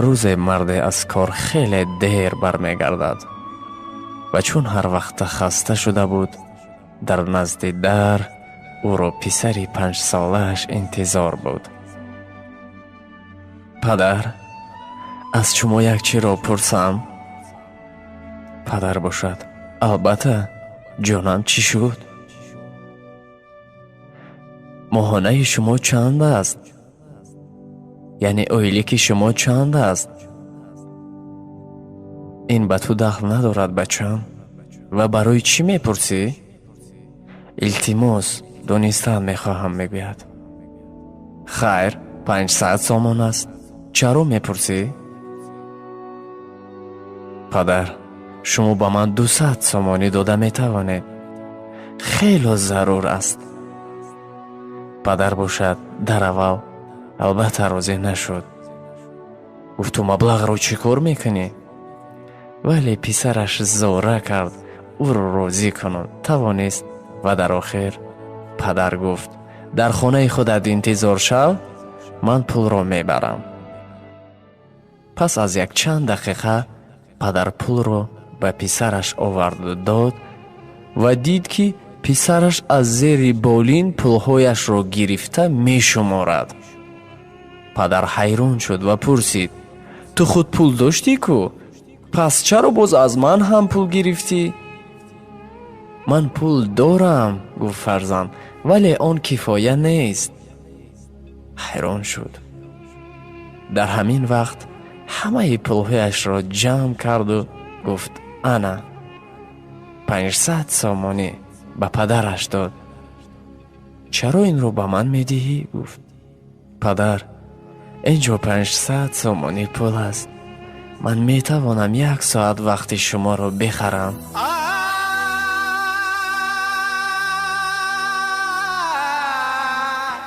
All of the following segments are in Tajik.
Рӯзе марде аз кор хеле дер бармегардад ва чун ҳар вақта хаста шуда буд, дар назди дар ӯро писари 5-солааш интизор буд. Падар, аз шумо як чиро пурсам? Падар бошад: албатта, ҷонам, чӣ шуд? Моҳонаи шумо чанд аст? Яъне ойлики шумо чанд аст? Ин ба ту дахл надорад, бачам. Ва барои чӣ мепурсӣ? Илтимос, донистан мехоҳам, мегӯяд. Хайр, 500 сомон аст. Чаро мепурсӣ? Падар, шумо ба ман 200 сомонӣ дода метавонед. Хело зарур аст. Падар бошад дар аввал албатта розӣ нашуд. Гуфт: ту маблағро чӣ кор мекунӣ? Вале писараш зора кард ӯро розӣ кунад, тавонист ва дар охир падар гуфт: дар хонаи худат интизор шав, ман пулро мебарам. Пас аз якчанд дақиқа падар пулро ба писараш оварду дод ва дид, ки писараш аз зери болин пулҳояшро гирифта мешуморад. Падар ҳайрон шуд ва пурсид: ту худ пул доштӣ ку? Пас чаро боз аз ман ҳам пул гирифтӣ? Ман пул дорам, гуфт фарзанд, вале он кифоя нест. Ҳайрон шуд. Дар ҳамин вақт ҳамаи пулҳояшро ҷамъ карду гуфт: ана 500 сомонӣ ба падараш дод. Чаро инро ба ман медиҳӣ? Гуфт. Падар, инҷо 500 сомонӣ пул аст. Ман метавонам 1 соат вақти шуморо бихарам.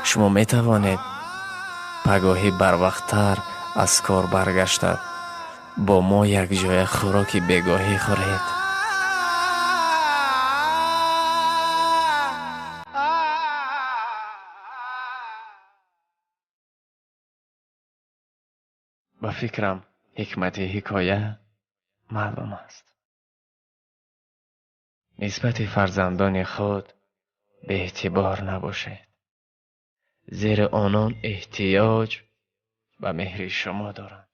Шумо метавонед пагоҳӣ барвақттар аз кор баргаштад, бо мо якҷоя хӯроки бегоҳӣ хӯред. Ба фикрам, ҳикмати ҳикоя маълум аст. Нисбати фарзандони худ беэътибор набошед, зеро онон эҳтиёҷ ба меҳри шумо доранд.